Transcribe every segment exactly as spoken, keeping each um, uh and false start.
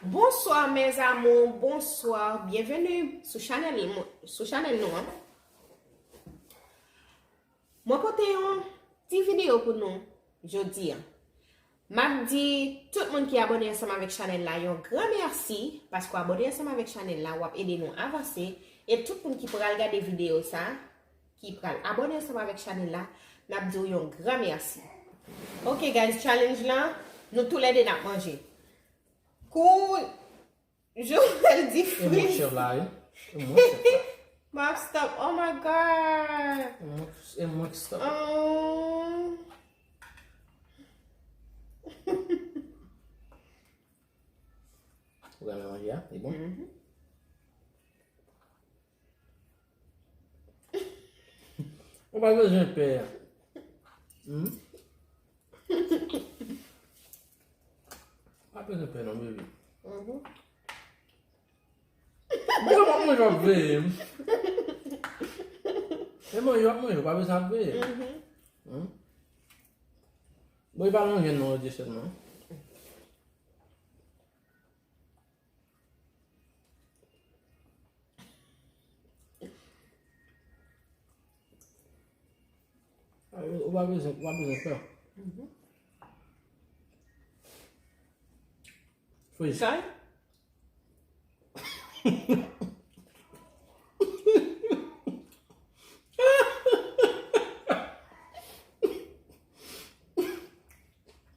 Bonsoir mes amours, bonsoir, bienvenue sou chanèl mwen, sou chanèl nou an. Mwen pote yon ti videyo pou nou jodi a. M ap di tout moun ki abòne ansanm avèk chanèl la yon gran mèsi, paske w abòne ansanm avèk chanèl la, w ap ede nou avanse, e tout moun ki pral gade videyo sa, ki pral abòne ansanm avèk chanèl la, n ap di w yon gran mèsi. Ok guys, challenge lan, nou toulède n ap manje. Kou Joel di E mwen k fri. Chèf la, wi. E mwen k chèf la. M ap stop. Oh my God. E mwen, e mwen k stop. Oh. Ou renmen manje a? Li bon? Mhm. Ou pa bezwen pè. Hmm? Pa bezwen pè non, baby. Mhm. Mwen w ap manje, w ap veye. E manje, w ap manje, w pa bezwen ap veye. Mhm. Hmm? Bon, e pa manje non, yo di sèlman. Ou pa bezwen, ou pa bezwen pè. Mhm. Freeze. Chay?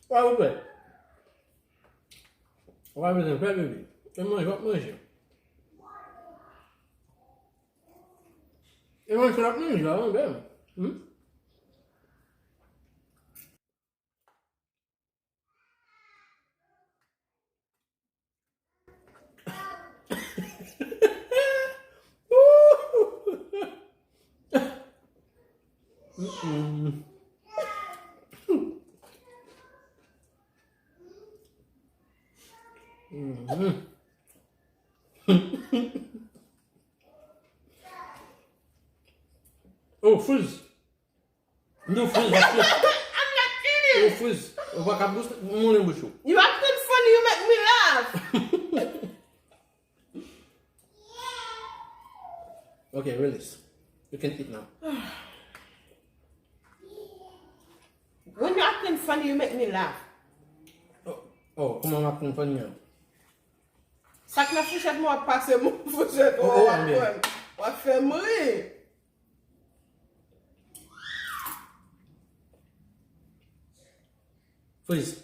Ou pa bezwen pè. Ou pa bezwen pè, baby. E manje, w ap manje. E manje, w ap manje, la, mwen menm. Hmm? Mm-mm. Mhm. Oh, freeze. No, freeze, freeze. I'm not eating. Oh, freeze. Ou pa ka bous, moulen bouch ou. You acting funny, you make me laugh. Okay, release. You can eat now. When you acting funny, you make me laugh. Oh, oh, kòman m acting funny an? Sa k nan fouchèt mwen, w ap pase mwen fouchèt, oh, oh, w ap pran. W ap fè m ri. Freeze.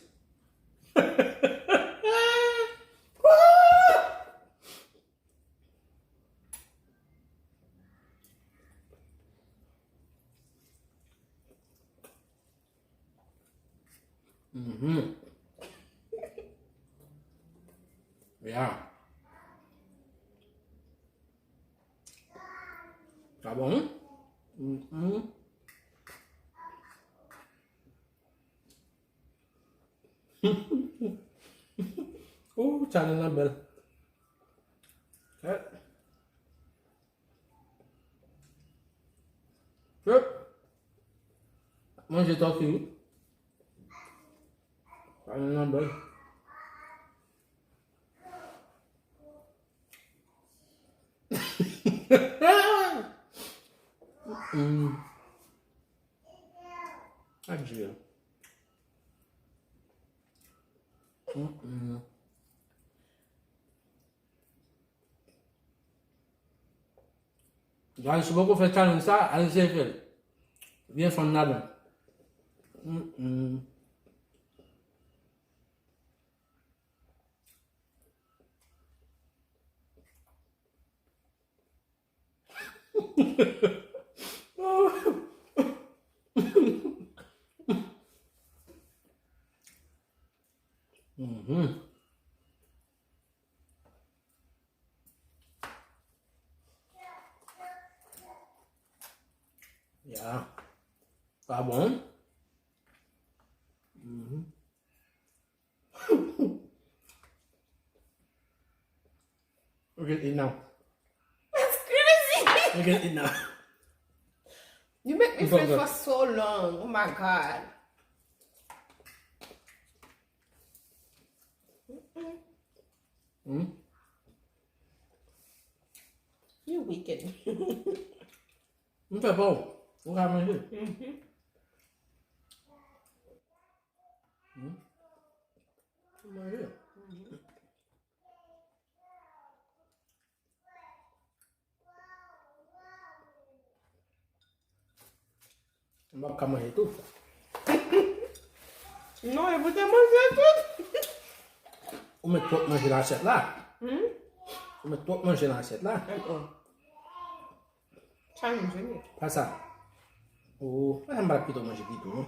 Mhm. Yeah. Sa bon, wi? Mhm. Ooh, challenge lan bèl. Eh. Yep. Manje tòti, wi. Challenge lan bèl. Mm. Adye. Mm-mm. Guys, si w poko fè challenge sa, al eseye fè l. Byen fann ladan. Mm-mm. Mhm. Ya. Sa bon? Mhm. Look at it now. That's crazy. Look at it now. You make me freeze for so long. Oh my God. Mm-mm. Hmm? You wicked. M fè pa w. Ou ka manje. Mhm. Hmm? Manje. Mhm. M p ap ka manje tout. Non, e pou te manje tout. Ou met twòp manje nan asyèt la. Hmm? Ou met twòp manje nan asyèt la. Mm, mm. Sa nou jwenn. Pa sa. Oh, pa sa m pa t ap kite w manje pito, non.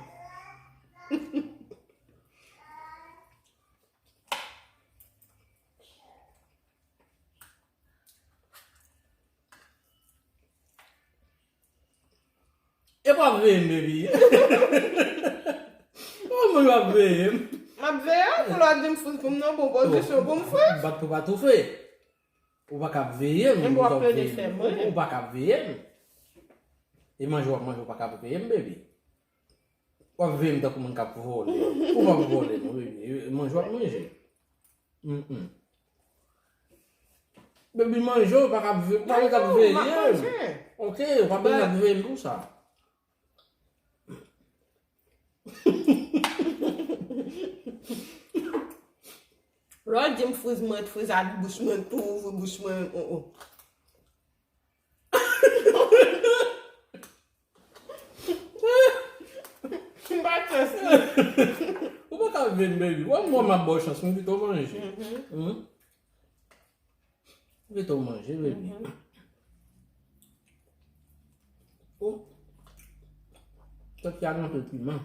E pa veye m, baby. Kòman w ap veye m? M ap veye w, pou lè w di m fri pou m nan bon pozisyon pou m fri. Bat pou pa toufe. Ou pa ka veye m, ou pa ka veye m. E manje w ap manje, ou pa ka veye m, baby. W ap veye m tankou moun k ap vòlè. Ou p ap vòlè, non, baby. E manje w ap manje. Mm, mm. Baby, manje w pa ka ve-, pa ka veye m. Ok, w pa bezwen ap veye m pou sa. Lè w di m friz, mwen friz ak bouch mwen, tou ouvri bouch mwen, oh, oh. M pa chans li. Ou pa ka vin, baby. Wè, mwen, m ap ba w chans, mwen pito manje. Mhm. Hmm? Pito manje, baby. Mhm. Oh. Tòti a gen anpil piman.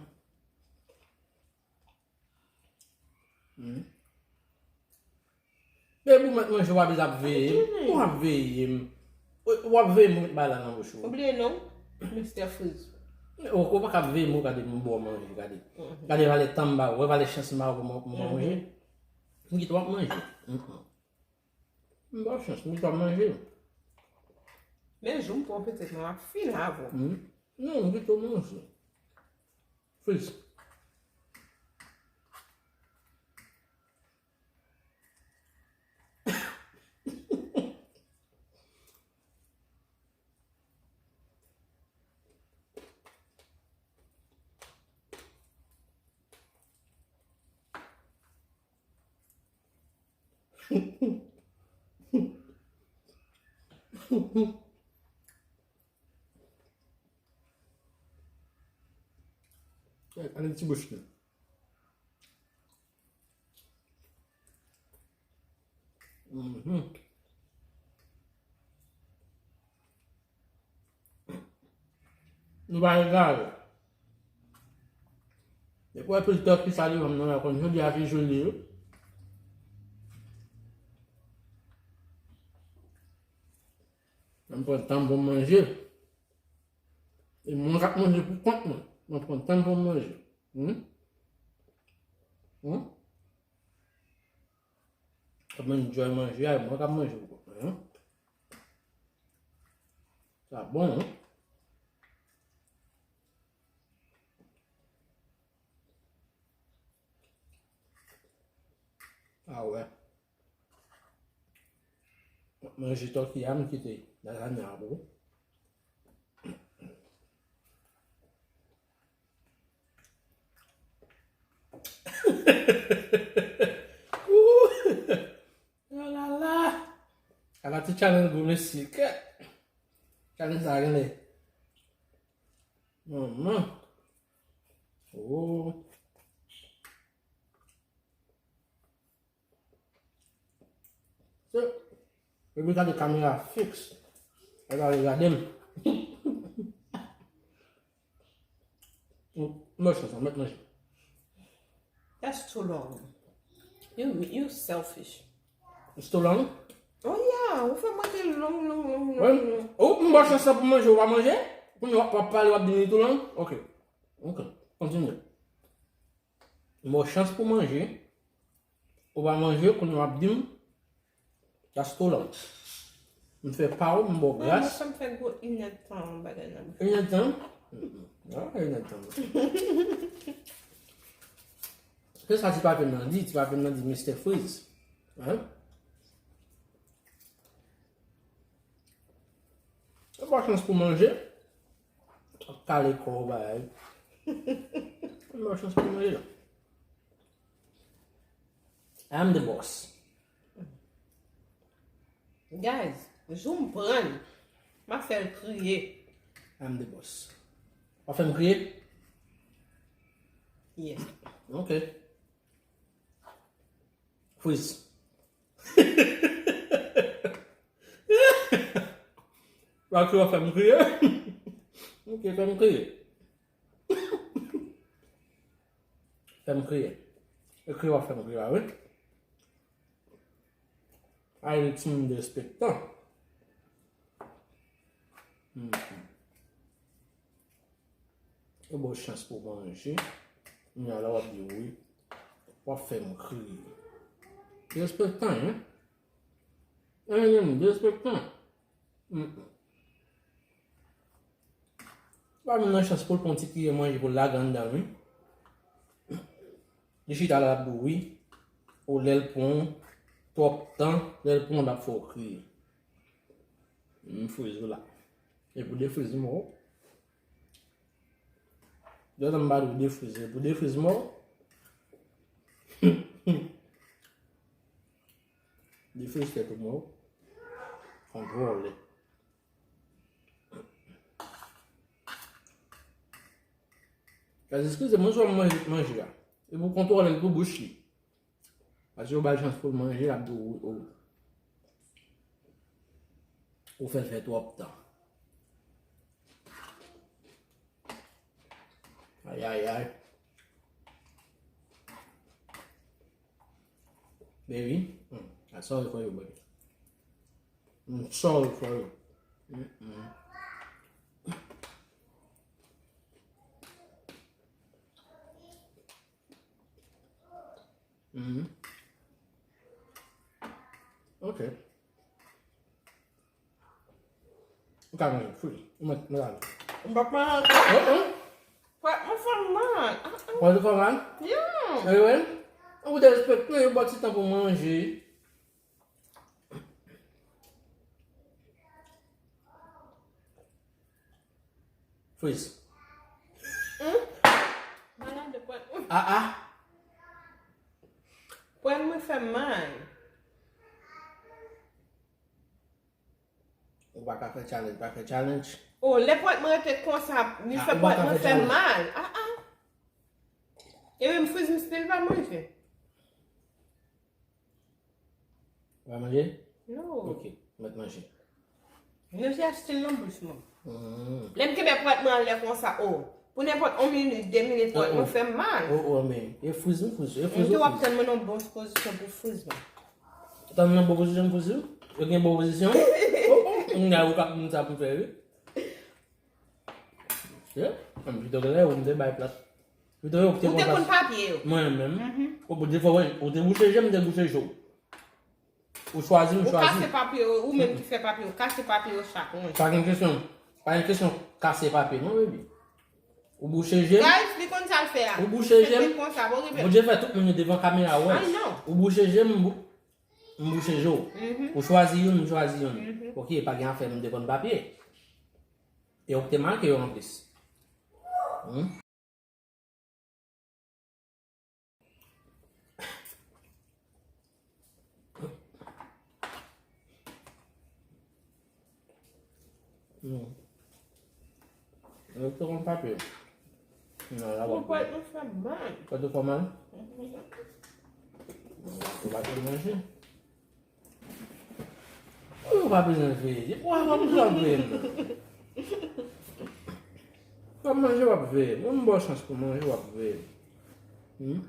Hmm. Depi w mèt manje, w pa bezwen ap veye m. Ou ap veye m. Ou, w ap veye m, ou met bagay la nan bouch ou. Ou bliye non, Mister Freeze. Ou, ou pa ka ap veye m, ou gade m ba w manje, gade. Mhm. Gade valè tan m ba ou, wè valè chans m ba ou pou m, pou m manje. Mhm. M kite w ap manje. Mhm. M ba w chans, m kite w ap manje. Men jou m pran pitit mwen, m ap fini avè w. Mhm. Non, m kite w manje. Freeze. Gade ti bouch li. Mhm. Nou pa egare. Depi w wè pil tòt ki sa devan m nan la, konn jodi a ki jou li ye. Mwen pran tan pou m manje. E mwen k ap manje pou kont mwen. Mwen pran tan pou m manje. Hmm? Hmm? K ap enjoy manje a, e mwen k ap manje pou kont mwen, hein? Sa bon, hein? Ah ouais. Manje tòti a, m kite lazanya a pou ou. Ooh! Oh la la! Ala ti challenge gwo mesye, kèt! Challenge sa genlè. Manman. Oh. Se, epi gade kamera fiks. Gade, gade m. Mwen chans, mwen manje. That's too long. You, you selfish. It's too long? Oh yeah, ou fè manje long, long, long, long, long. Ou m ba w chans la pou manje, ou pa manje? Kounye a w ap pale, w ap di m li too long? Ok. Ok. Kontinye. M ba w chans pou manje. Ou pa manje, kounye a w ap di m, that's too long. M fè pa w, m ba w gras. Mwen, m fè gwo inèdtan bagay nan bouch. Inèdtan? Ah, inèdtan. Se sa ti papi m nan di, ti papi m nan di Mister Freeze. Hein? Ou pa chans pou manje. Kale kò w bagay. Ou pa chans pou manje la. I'm the boss. Guys, jou m pran l, m ap fè l kriye. I'm the boss. W ap fè m kriye? Yeah. Ok. Freeze. W ap fè m kriye? Ok, fè m kriye. Fè m kriye. E kriye w ap fè m kriye la, wi. Ay, li timoun derespektan. Mhm. Yo ba w chans pou w manje. Kounye a la w ap di wi. W ap fè m kriye. Derespektan, wi. Anyen moun derespektan. Mm. Pa vin nan chans pou l pran ti kiyè manje pou l lage anndan l, wi. Li chita la, l ap di w wi. Ou lè l pran w twòp tan, lè l pran w, l ap fè w kriye. M friz ou la. E pou defriz m, o. Detan m pa di w defrize, pou defriz mò. Defriz tèt ou mò. Fon vòlè. Kaz eskize mwen swa m manje manje a. E pou kontwole l pou bouch li. Paske yo ba l chans pou l manje, l ap di w ou, ou fè l fè twòp tan. Ayayay. Baby, mm, I'm sorry for you, baby. I'm sorry for you. Mm-mm. Mhm. Ok. Ou ka manje, fri. Ou mèt, mèt ale. M p ap manje ankò. Pwèt mwen fè m mal. Pwèt ou fè w mal? Yeah. E wi. Ou derespekte, yo ba w ti tan pou manje. Freeze. Hmm? Malad pwèt mwen. Ah ah. Pwèt mwen fè m mal. Ou pa ka fè challenge, pa fè challenge. Oh, lè pwèt mwen rete konsa, li fè pwèt mwen fè mal. Ah ah. E menm friz m still pa manje. Ou pa manje? No. Ok, mèt manje. Manje a still nan bouch mwen. Mm. Lè m kenbe pwèt mwen anlè konsa, oh. Pou nenpòt yon minit, de minit, pwèt mwen fè m mal. Oh, oh, men. E friz m friz, e friz ou friz. M te w ap tann mwen nan bon pozisyon pou friz mwen. Tann nan bon pozisyon pou friz ou? Yo gen bon pozisyon? Oh, oh, m gen avokap moun sa pou fè, wi. Yeah, m pito gen lè ou m te bay plat. Pito yo ki te konn papye yo. Mwen menm. Ou te fè, ou te bouche je m, m te bouche je w. Ou chwazi, m chwazi. Ou kase papye yo, ou menm ki fè papye yo, kase papye yo chak mwen. Pa gen kesyon, pa gen kesyon kase papye non, baby. Ou bouche je m. Guys, li konn sa l fè a. Ou bouche je m. Bondye fè tout moun yo devan kamera wè. Ou bouche je m, m bouche je w. Ou chwazi youn, m chwazi youn. Ok, pa gen afè m te konn papye. E ou ki te make yo anplis. Hmm? Hmm. Yo te konn papye. Non, la wap. Pwèt mwen fè mal. Pwèt ou fè mal? Ou pa te manje. Ou pa bezwen veye. Depi w ap manje w ap veye m. W ap manje w ap veye m. Mwen m ba w chans pou manje w ap veye m. Hmm?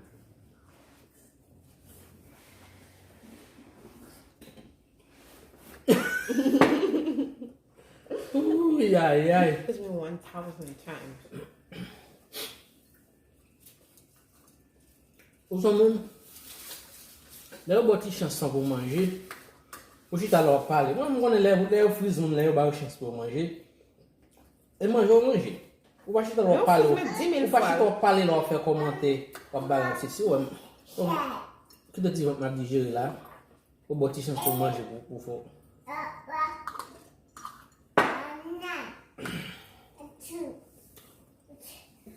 Ooh, yay, yay. It took me one thousand times. Ou son moun, lè yo ba w ti chans lan pou manje, ou chita la w ap pale. Mwen, m konnen lè, lè yo friz moun, lè yo ba yo chans pou yo manje, e manje w manje. Ou pa chita la w ap pale, ou pa chita w ap pale la w ap fè kòmantè, w ap balanse. Si w wè m, kite ti vant m ap dijere la, ou ba w ti chans pou manje pou, pou fò.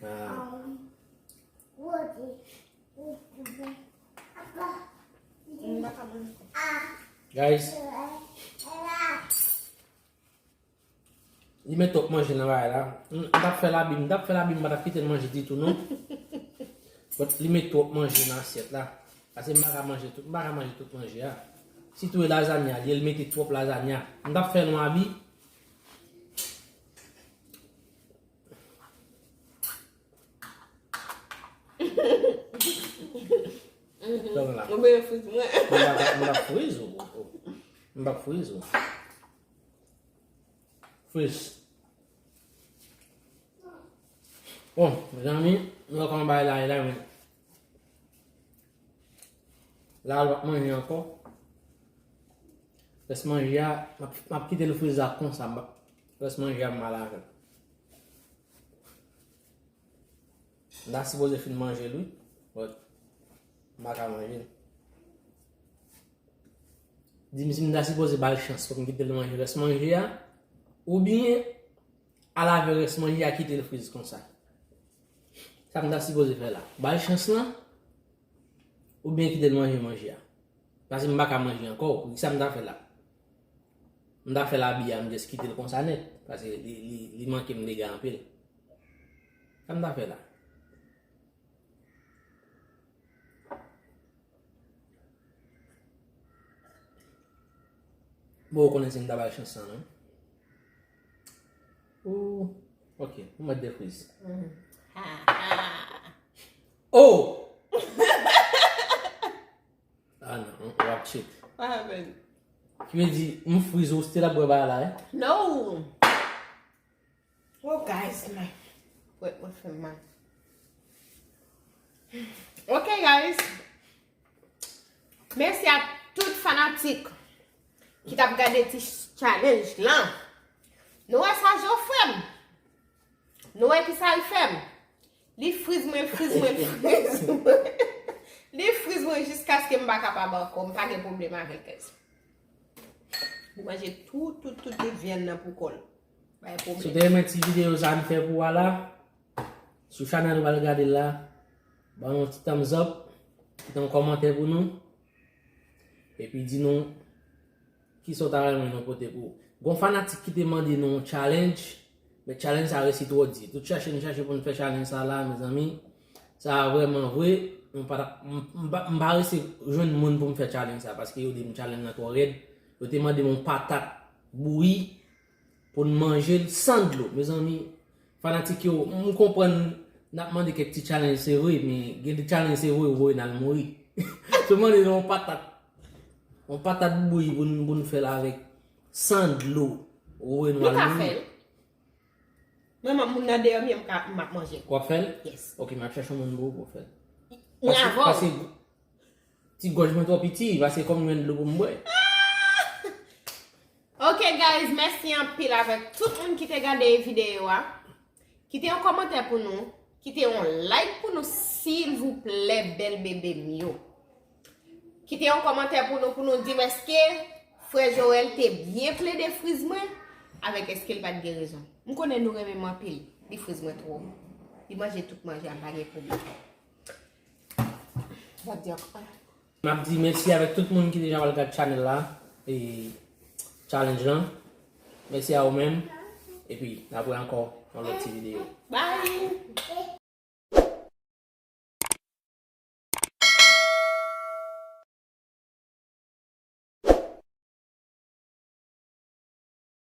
Guys, li met twòp manje nan bagay la. M, m t ap fè labi, m t ap fè labi, m pa t ap kite l manje ditou non. But li met twòp manje nan asyèt la. Paske m pa ka manje tout, m pa ka manje tout manje a. Sitou e lazanya li ye, li mete twòp lazanya. M t ap fè l yon abi. Tande la. Ou byen friz mwen. M pa, m pa friz ou. M pa friz ou. Friz. Bon, mezanmi, nou wè kòman bagay la ye la, men. La, l p ap manje ankò. Rès manje a, m ap, m ap kite l friz la konsa. M p ap, rès manje a, m al avè l. M ta sipoze fin manje l, wi. But, m pa ka manje l. Di m si m ta sipoze ba l chans pou m kite l manje rès manje a, oubyen al avè rès manje a, kite l friz konsa. Sa m ta sipoze fè la? Ba l chans lan, oubyen kite l manje manje a? Paske m pa ka manje ankò. Sa m ta fè la? M ta fè labi a, m just kite l konsa nèt. Paske li, li, li manke m dega anpil. Sa m ta fè la? Bon, ou konnen si m ta ba l chans lan, non? Ooh, ok, ou mèt defriz. Oh! Ah non, w ap cheat. What happened? Ki vle di, m friz ou, still ap bwè bagay la, eh? No! Oh, guys, my foot was in my. Ok, guys. Mèsi a tout fanatik ki t ap gade ti challenge lan. Nou wè sa Jo fè m. Nou wè ki sa l fè m. Li friz mwen, friz mwen, friz mwen. Li friz mwen jiskaske m pa kapab ankò. M pa gen pwoblèm avè l, guys. Li manje tout, tout, tout, tout vyann nan pou kò l. Bay pwoblèm. Si w te renmen ti videyo sa m fè pou w la, sou chanèl ou al gade l la, ban nou yon ti thumbs up, kite yon kòmantè pou nou, epi di nou kisa w ta renmen nou pote pou ou. Gon fanatik ki te mande nou yon challenge, men challenge sa resi twò di. Tout chache nou chache pou nou fè challenge sa la, mezanmi, sa vrèman vre, m pa, m, m pa, m pa resi jwenn moun pou m fè challenge sa, paske yo di m challenge lan twò rèd. Yo te mande m yon patat bouyi, pou n manje l san dlo. Mezanmi, fanatik yo, m konprann n ap mande kèk ti challenge, se vre, men gen de challenge, se vre, ou voye n al mouri. Si w mande nou yon patat, yon patat bouyi pou n, pou n fè l avèk san dlo, ou voye nou al mouri. Mwen, m ap moun nan deyò m ye, m ka, m ap manje l. W ap fè l? Yes. Ok, m ap chèche yon moun pou ou pou w fè l. Mwen avè w. Pase, pase ti gòj mwen twò piti, pase kòm jwenn dlo pou m bwè. Ok, guys, mèsi anpil avèk tout moun ki te gade videyo a. Kite yon kòmantè pou nou, kite yon like pou nou, silvouplè, bèl bebe m yo. Kite yon kòmantè pou nou, pou nou di m èske frè Joel te byen plede friz mwen, avèk èske l pa t gen rezon. M konnen nou renmen m anpil, li friz mwen twò. Li manje tout manje a, m pa gen pwoblèm. Sa di ankò. M ap di mèsi avèk tout moun ki deja al gad channel la e challenge lan. Mèsi a ou menm. Epi, n ap wè ankò nan lòt ti videyo. Bye!